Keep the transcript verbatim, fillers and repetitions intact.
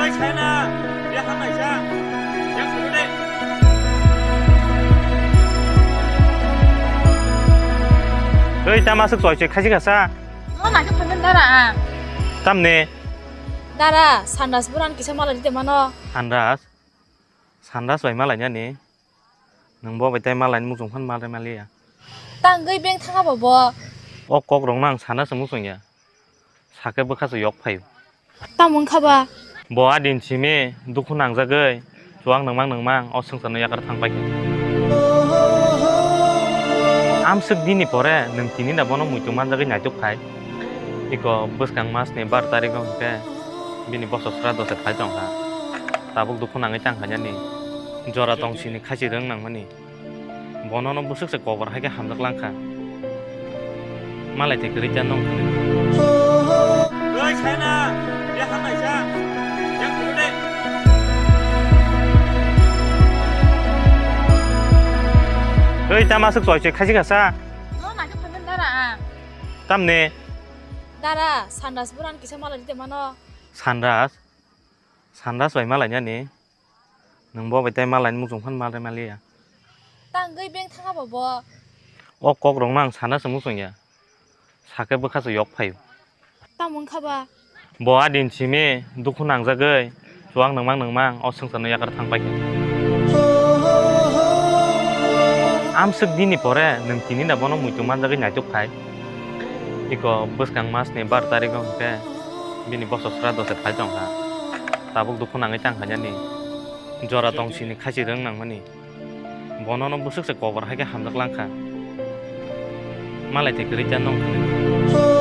Oi, tama swk choi choi khaisi kha sa? No, nai khe phanjak dara ang. Tamni? Dara, Sandas buran kisa malai di mano. Sandas? Sandas bai malai nani? Nwng bo bai tai malai ni muchung phan malai maliya. Tangwi beng thanga bo bo. O kok rok no ang sana se muchung ya. Sakhe bwkha se yok phaio. Tamo wngkha ba? Bo a din simi dukhu nangjagwi chuwak nangmang nangmang o swngcharno yakar thang paikha. Amswk dini pore nwng tini da bono muitu manjagwi naituk khai. Iko bwskang masni bar tarikgo hwnkhe bini bosor sra dose phai tongkha. Tabuk dukhu nangwi tangkha yani. Jora tong sini khachi rwng nangmani. Bono no bwswk se kobor hai khe hamjak lang kha. Malai thai kwrwi cha nong thani. Oi, Saina, ya hamai cha. Ya kwrwi de. Oi, tama swk choi choi khaisi kha sa? No, nai khe phanjak dara ang. Tamni? Dara, Sandas buran kisa malai di mano. Sandas? Sandas bai malai nani? Nwng bo bai tai malai ni muchung phan malai maliya. Tangwi beng thanga bo bo. O kok rok no ang sana se muchung ya. Sakhe bwkha se yok phaio. Tamo wngkha ba? Bo a din simi dukhu nangjagwi chuwak nangmang nangmang o swngcharno yakar thang paikha. Amswk dini pore nwng tini da bono muitu manjagwi naituk khai. Iko bwskang masni bar tarikgo hwnkhe bini bosor sra dose phai tongkha. Tabuk dukhu nangwi tangkha yani. Jora tong sini khachi rwng nangmani. Bono no bwswk se kobor hai khe hamjak lang kha. Malai thai kwrwi cha nong thani.